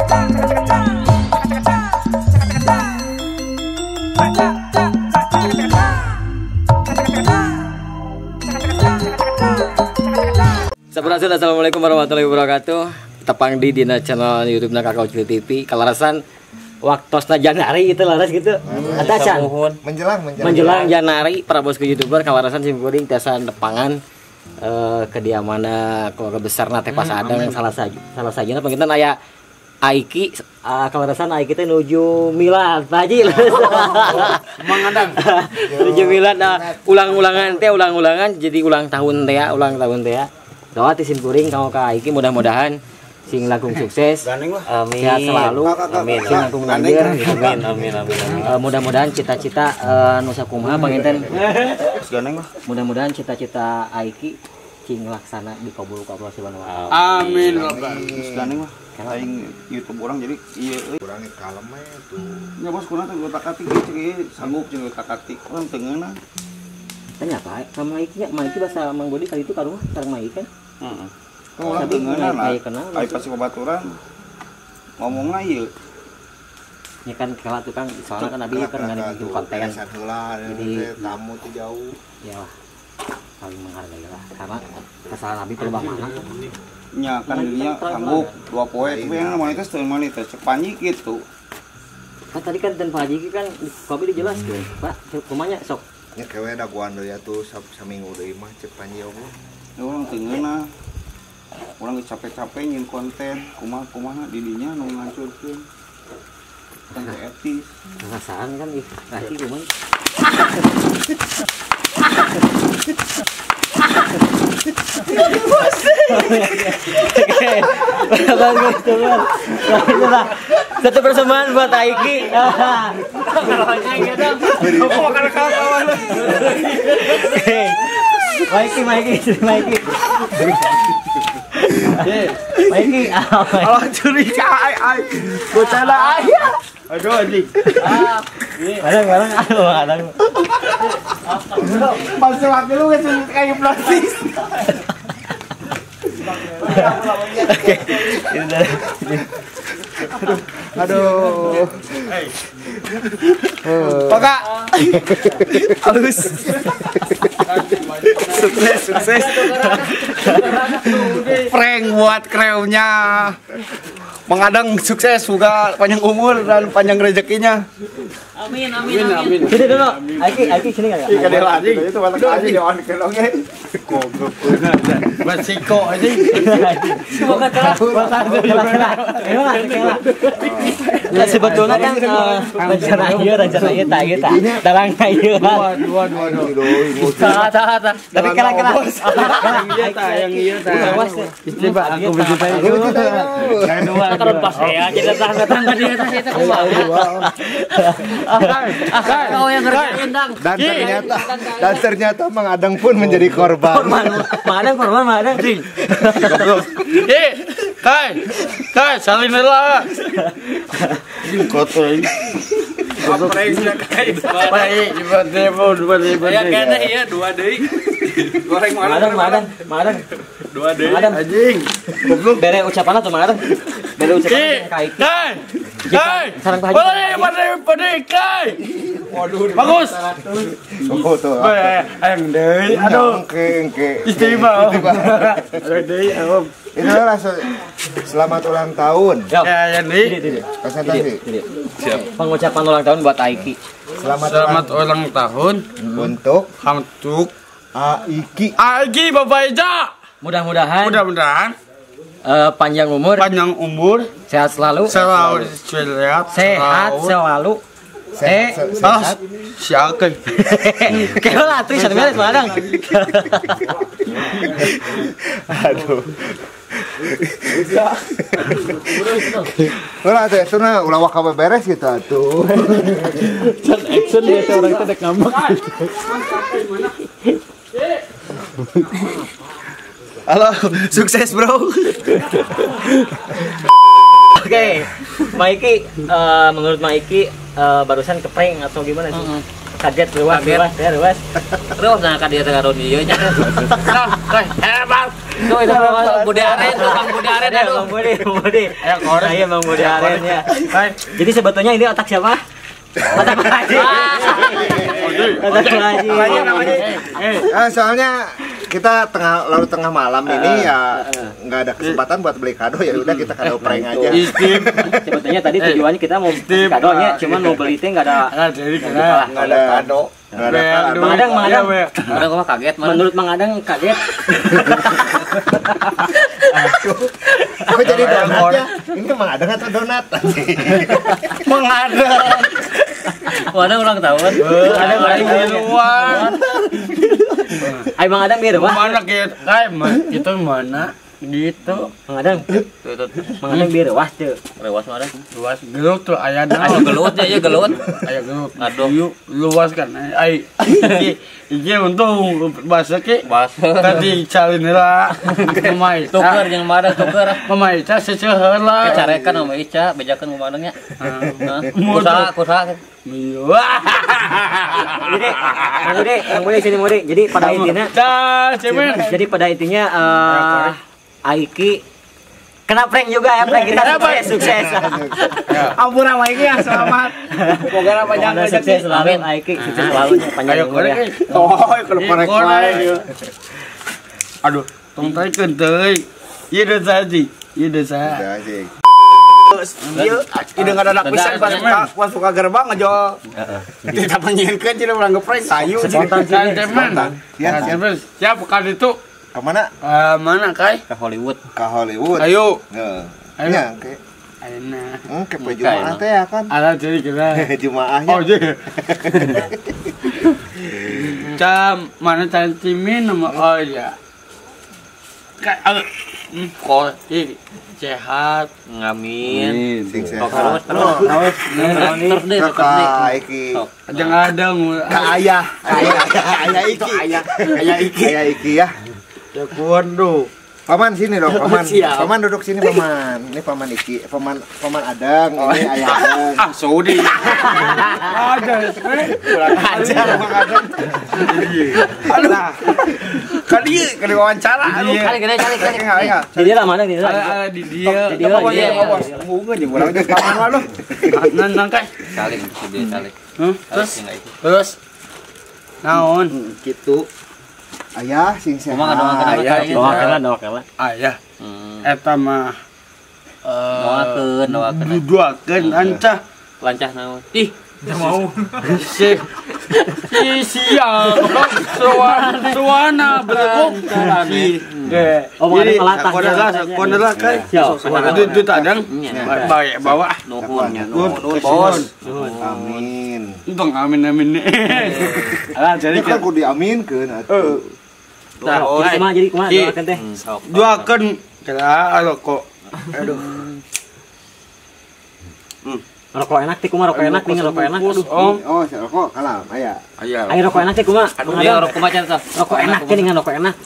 Sampurasun, assalamualaikum warahmatullahi wabarakatuh. Tepang di dina channel YouTube na Kakao Cuy TV. Kalarasan waktosna Janari itu laras gitu. Atacan. Menjelang Janari para bosku YouTuber kalarasan sim kuring tiasa nepangan kediamana keluarga besarna teh Pasadang salah sajina panginten aya Aiki kalarasan Aiki teh nuju milad Pak Haji. Mangadang. Nuju milad ulang-ulangan teh ulang-ulangan jadi ulang tahun teh ya, ulang tahun teh ya. Doa ti sim kuring kamu ka Aiki mudah-mudahan sing langkung sukses. Amin. Sehat selalu. Amin. Sing langkung nanggir. Amin amin amin. Mudah-mudahan cita-cita nu sakumaha panginten. Mudah-mudahan cita-cita Aiki cing laksana dikabul ku Allah Subhanahu wa taala. Amin. Gandeng lah. Aing YouTube orang jadi ieu euy. Urang kalem we tuh. Nya bos kurang teh otak-atik ieu sanggup jeung otak-atik urang teu ngeunah. Tanya Pak, sama Aiki nya, Maiki bahasa Mang Budi kali itu ka rumah sareng Maiki kan? Heeh. Urang teu ngeunah lah. Ai pasti babaturan ngomongna ieu. Nya kan kala tukang soalnya kan abi kan ngane bikin konten. Jadi tamu teh jauh. Ya lah. Saling menghargai lah karena kesalahan abi perlu mana. Nya kan dirinya sanggup dua poe tapi yang monetis teu monetis cek Panji kitu. Kan tadi kan dan Pak Haji kan ku abi dijelaskeun, Pak, kumanya sok. Nya kewe dagoan deui atuh saminggu deui mah cek Panji oge. Ya urang teu ngeunah. Urang geus capek-capek nyin konten, kumaha-kumaha di dinya nu ngancurkeun. Kan teu etis. Perasaan kan ih, laki kumaha. Satu persembahan buat Aiki. Maiki, Maiki, Maiki. Maiki, Allah curiga ai ai. Bocah lah ai. Aduh anjing. Barang-barang aduh barang. Masuk laki lu geus kayak hipnotis. Oke. Aduh. Pak. Halus. Sukses, sukses. Prank buat krewnya. Mengadang sukses, semoga panjang umur dan panjang rezekinya. Amin, amin, amin. Sini dulu. Aiki, Aiki sini enggak ya? Iya, kada anjing. Itu batak anjing di on oke. Goblok. Masiko anjing. Semoga kelas. Nah, sebetulnya kan rencana ieu tah ieu tah. Dalang ieu. Dua dua dua. Tah tah tah. Tapi kala-kala. Iya tah yang ieu tah. Coba aku bercerita itu. Dua. Terus pas ya, kita tangga di atas itu kumaha. Kau yang ngerjain dang. Dan ternyata Mang Adang pun menjadi korban. Mang Adang korban, Mang Adang. Kai, kai, salin lah. Kotor ini. Dua. Ya kena iya dua deui. Goreng mana? Mang Adang. Dua deui. Anjing. Goblok. Bere ucapan atau Mang Adang? Bere ucapan kai. Kai. Kai. Sareng Pak Haji. Pada kai. Waduh, bagus. Oh tuh. Ayang deui. Aduh. Engke. Istimewa. Aduh deui. Itu langsung selamat ulang tahun. Ya, ya nih. Presentasi. Siap. Pengucapan ulang tahun buat Aiki. Selamat ulang tahun untuk Aiki. Aiki Bapak Eja. Mudah-mudahan panjang umur. Panjang umur, sehat selalu. Selalu sehat selalu. Sehat. Siapa? Kayak lah, tuh satu beres Mang. Aduh. Ulah teh tuna ulah waka beres gitu atuh. Can action dia teh orang teh dek ngambek. Halo, sukses bro. Oke, Maiki, menurut Maiki barusan keprank atau gimana sih? Kaget luas, luas, ya luas. Terus nah kan dia tengah ieu nya. Nah, hebat. Tuh itu Bang Bude Aren, tuh Bang Bude Aren aduh. Bang Bude, Bang Bude. Ayo Bang Bude Aren ya. Jadi sebetulnya ini otak siapa? Otak Bang Haji. Otak Bang Haji. Soalnya kita tengah malam ini ya nggak ada kesempatan buat beli kado, ya udah kita kado prank aja. Sebetulnya tadi tujuannya kita mau beli kadonya, cuman mau beli teh nggak ada. Nggak ada kado. Mang Adang, Mang Adang. Mang kaget. Menurut Mang Adang kaget. Aku jadi donat ya. Ini Mang Adang atau donat? Mang Adang. Mang Adang ulang tahun. Adang lagi di luar. Ayo Mang Adang biar apa? Mana kita? Itu mana? Gitu. Mang Adang. Mang Adang biar rewas tuh. Rewas Mang Adang. Luas gelut tuh aya naon. Gelut ya gelut. Aya gelut. Aduh. Luas kan. Ai iki untung bahasa ki. Bahasa. Tadi calin heula. Mama Ica. Tuker jeung Mang Adang tuker. Mama Ica seueuh heula. Kecarekan sama Ica, bejakeun Mang Adang nya. Kusaha kusaha. Wah. Jadi, Mang Bude sini Bude. Jadi pada intinya jadi pada intinya Aiki kena prank juga ya, prank kita sukses. Ampun sama Aiki ya, selamat. Moga panjang sukses selalu Aiki, sukses selalu panjang umur ya. Oh, kalau prank wae. Aduh, tong taikeun teuy. Ieu dosa sih, ieu dosa. Ieu ide ngadadak pisan pas suka gerbang aja. Tidak menyieunkeun cenah urang ngeprank sayu. Spontan spontan. Ya, siap kan itu. Ke mana? Mana kai? Ke Hollywood. Ke Hollywood. Ayo. Heeh. Ayo. Ya, ke. Ayeuna. Ke Jumaah teh ya kan. Ala jadi kira. Jumaahnya. Oh, iya. Cam mana cantimin nama oh iya. Kayak kok sehat. Ngamin. Sing sehat. Terus terus deh, Ke Aiki. Jangan ada ke ayah. Ayah Iki. Ayah Iki. Ayah Iki ya. Ya kuando. Paman sini dong, paman. Siap. Paman duduk sini paman. Ini paman Iki, paman paman Adang, ini ayah Adang. Ah, Saudi. Aja, kurang ajar Bang Adang. Aduh. Kali kali wawancara. Kali kali kali kali. Di dia lah mana di dia. Di dia. Di dia. Bos. Bunga jeung urang jeung paman mah lu. Nang kai. Saling di dia saling. Terus terus naon gitu. Ayah sing sehat. Ayah doakeun doakeun. Ayah. Eta mah doakeun doakeun. Doakeun lancah. Lancah naon? Ih, mau. Si siang suana beleguk. Oh, jadi konelah kai. Itu tadang baik bawa. Nuhun nuhun bos. Amin. Untung amin amin. Alah jadi kan kudu diaminkeun atuh. Nah, kumaha jadi kumaha doakeun teh. Doakeun kira kok. Aduh. Rokok enak teh kumaha rokok enak nih rokok enak. Oh, rokok kalah aya. Aya. Ayo rokok enak teh kumaha? Aduh, rokok macan teh. Rokok enak teh dengan rokok enak.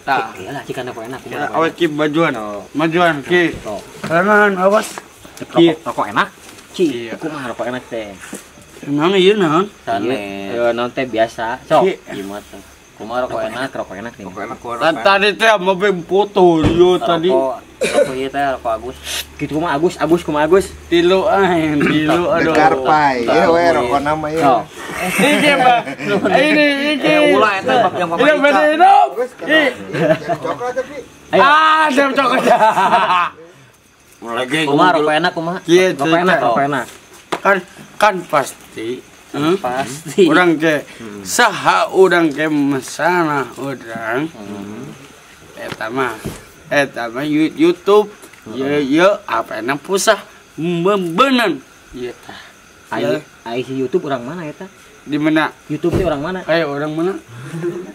Tah. Iyalah jika rokok enak kumaha. Awas ki majuan. Majuan ki. Kanan awas. Rokok enak. Ki, kumaha rokok enak teh? Naon ieu naon? Sanes. Ieu naon teh biasa. Sok. Gimana teh? Kumaha rokok enak, rokok enak nih. Rokok enak. Tadi teh mau foto yo tadi. Rokok ieu teh rokok Agus. Gitu kumaha Agus, Agus kumaha Agus? Tilu ah, tilu aduh. Dekarpai, ieu we rokok nama ieu. Iki mah. Ini iki. Ulah eta bab yang Ini beda hidup. Coklat tapi. Ah, jam coklat. Lagi kumaha rokok enak kumaha? Rokok enak, rokok enak. Kan kan pasti. Pasti. Urang ke saha urang ke mesana urang. Eta mah YouTube ye ye apa enak pusah membenan ieu tah. Ai YouTube urang mana eta? Di mana? YouTube teh orang mana? Orang mana?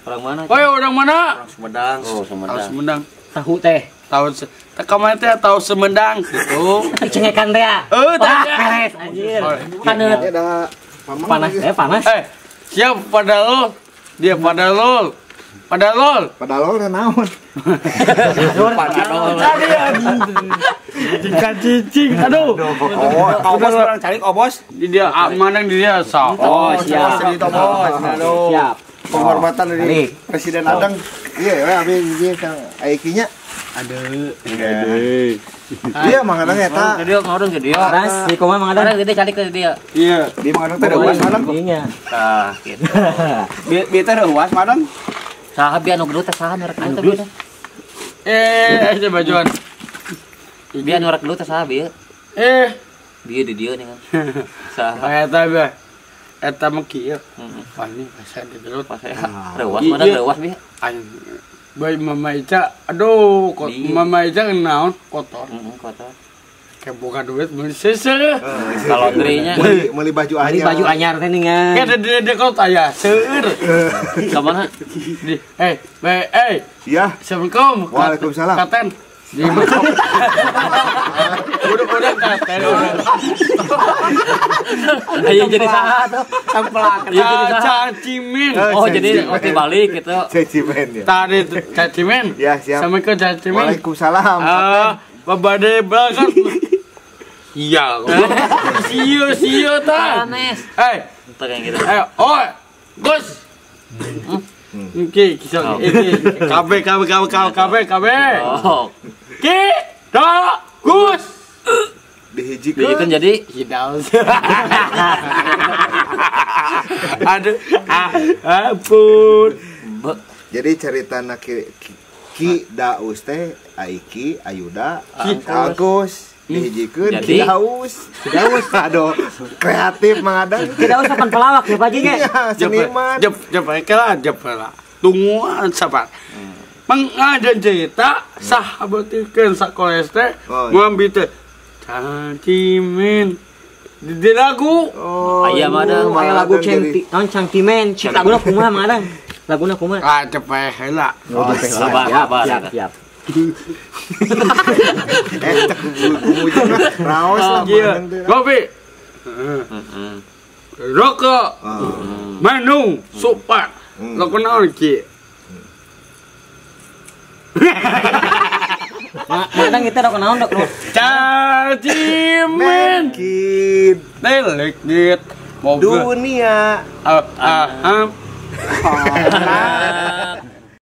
Orang mana? Oi, orang mana? Orang Sumedang. Oh, Sumedang. Tahu Sumedang. Tahu teh. Tahu kamari teh tahu Sumedang gitu. Cengekan teh. Heuh, teh. Beres anjir. Panet. Panas, panas. Siap pada lo. Dia pada lol. Pada lol. Pada lol naon? Pada lol. Cicing cicing. Aduh. Oh, obos orang cari obos. Di dia amanang di dia sok. Oh, siap. Bos. Aduh. Siap. Penghormatan dari Presiden Adang. Iya, we abi ieu Kang Aikinya. Aduh. Iya, Mang Adang eta. Ke dieu ngodong ke dieu. Ras, di kumaha Mang Adang? Ada gede calik ke dieu. Iya, di Mang Adang teh reuas Mang Adang. Iya. Tah, gitu. Bi teh reuas Mang Adang. Saha bi anu gelut teh saha nu rek teh bi teh? Eh, bajuan. Bi anu rek gelut teh saha bi? Eh, bi di dieu nih kan. Saha? Eta bi. Eta mah kieu. Wah, ini asa digelut. Reuas mana reuas bi? Aing bae Mama Ica, aduh, Mama Ica naon kotor. Heeh, kotor. Kayak buka duit meuli seuseureuh. Laundrynya. Meuli baju anyar. Meuli baju anyar teh ningan. Kayak di kot aya seueur. Ka mana? Di eh, bae eh. Iya. Assalamualaikum. Waalaikumsalam. Katen. Udah katen. Ayo jadi saha tuh? Sampelak. Cacimen. Oh, jadi oke balik gitu. Cacimen ya. Tadi cacimen. Ya, siap. Assalamualaikum cacimen. Waalaikumsalam. Babade belakang. Iya. Sio ta. Eh, kayak gitu. Eh, oh, Gus. Oke, kisah ini KB KB KB KB KB. Oh. Ki, da, Gus. Dihijikeun jadi hidaus. Aduh, ampun. Jadi ceritana Ki Daus teh Aiki, Ayuda, Agus dihijikeun Ki Daus. Ki Daus. Aduh, kreatif Mang Adang. Ki Daus kapan pelawak ya Pak Haji nya? Iya, seniman. Jep jep kela jep lah. Tungguan sabar. Mengajan cerita sahabatikeun sakoles teh ngambil teh Cacimen di lagu. Oh, aya mah ada aya lagu Centi, naon Cangtimen, laguna kumaha Mang Adang? Laguna kumaha? Ah, cepeh heula. Oh, sabar, siap, siap. Eh, cek gumujeng lah, raos lah Mang Adang teh. Kopi. Rokok. Bandung, Supat. Lagu naon ki? Mang Adang kita rokok naon dok? Cacimen. Kid. Telek git. Dunia.